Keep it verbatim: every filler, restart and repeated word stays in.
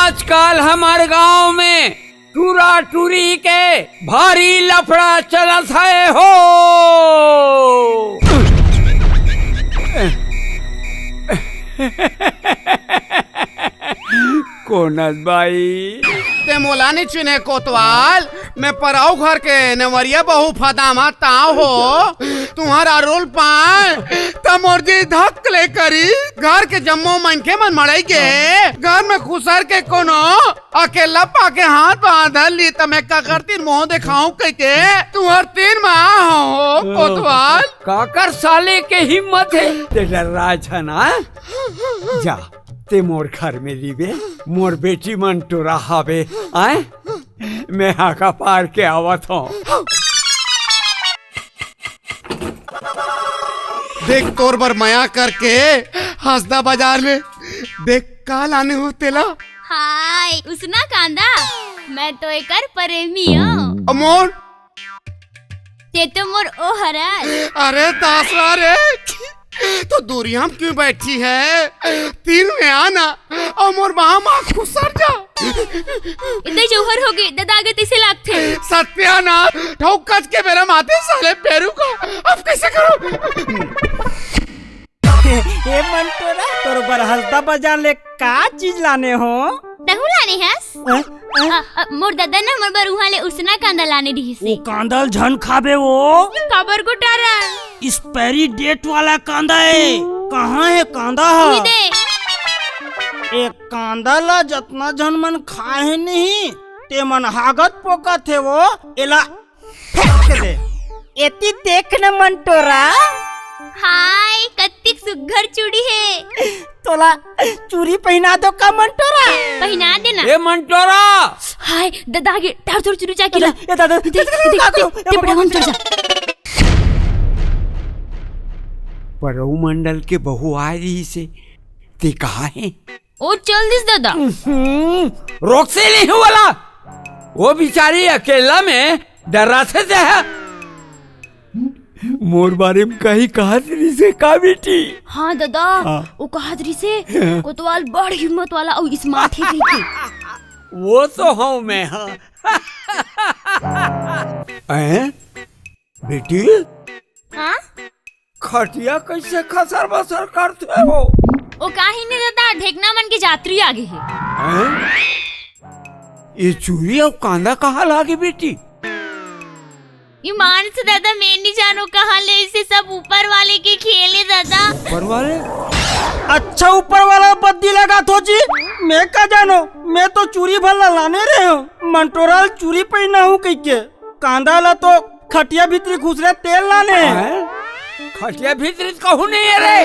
आजकल हमर गांव में टूरा टूरी के भारी लफड़ा चलत हे हो। कोनस बाई। ते मोला नी चिन्हे कोतवाल, मैं परऊ घर के नेवरिया बहू फदामा ताव हो। तुम्हारा रोल पाए त मोर जी धक ले करी। घर के जम्मो मनखे मन मड़ई गे, घर में खुसर के कोनो अकेला पाके हाथ बांधल ली त मैं काकर तीर मुंह देखाऊं कहिके तुम्हार तीर में आ हो कोतवाल। काकर साले के हिम्मत हे, ते डर्रा झन आ। जा, ते मोर घर में रिबे, मोर बेटी मन टूरा हावे, आए? मैं हाका पार के आवत हूँ। देख तोर बर मया करके हंसदा बाजार में देख का लाने हो तेला। हाय, उसना कांदा, मैं तो एकर प्रेमी हूँ। अमोल, ते तो मोर ओ हरस। अरे दासवा रे, तो दूरिया में क्यों बैठी है? तीर में आना और मोर बाह मा खुसर जा। इतने जौहर हो गए, ददा आगे तैसे लागथे। सत्यानाश, ठौक कच के बेरा माते साले पेरू का। अब कैसे करूं? ए मंटोरा, तोर बर हंसदा बाजार ले का चीज लाने हो? तहू लाने हस? अ, अ। अ, अ, मोर ददा ना मोर बर उहाँ ले उसना कांदा लाने रहिस हे। कांदा ल झन खाबे वो। काबर गोटारा? एक्सपायरी डेट वाला कांदा हे। कहाँ हे कांदा ह? उही दे। ए कांदा ला जतना झन मन खाए हे नहीं, ते मन हागत पोकत हे वो। एला फेंक दे। एती देख न मंटोरा। हाय, कत्तिक सुग्घर चूड़ी हे। तोला चूड़ी पहिना दो का मंटोरा? पहिना देना। ए मंटोरा। हाय, ददा आगे, टार चोर चुरी जाके ला। ए दादा, देख, देख, देख, का करो? ए ते बाबा, पटावन चढ़ जा। परऊ मंडल के बहू आए रहिस हे, ते कहाँ हे? ओ चल दिस दादा। हम्म, रोक से नहीं वाला। वो बिचारी अकेला में डर्राथे ते ह। मोर बारे में कहीं कहत रहिस हे का बेटी? हाँ दादा, हाँ। वो कहत रहिस हे, हाँ। कोतवाल बड़ हिम्मत वाला अउ स्मार्ट हे कहिके। वो तो हूँ मैं, हाँ। हैं? बेटी? हाँ? खटिया कैसे खसर बसर करथे वो? ओ काही नहीं दादा, ढेकना मन के जातरी आगे हे। हैं? ये चूरी अउ कांदा कहाँ लागे बेटी? ईमान से दादा, मैं नहीं जानो कहाँ ले, इसे सब ऊपर वाले के खेल हे दादा। ऊपर वाले? अच्छा, ऊपर वाला बद्दी लगा थो जी, मैं का जानो, मैं तो चूरी भला लाने रहे हूँ, मंटोराल चूरी पहिना हूँ कहिके, कांदा ला तो खटिया भीतरी खुसरे तेल लाने। हैं? खटिया भीतरी तो कहूँ नहीं हे रे।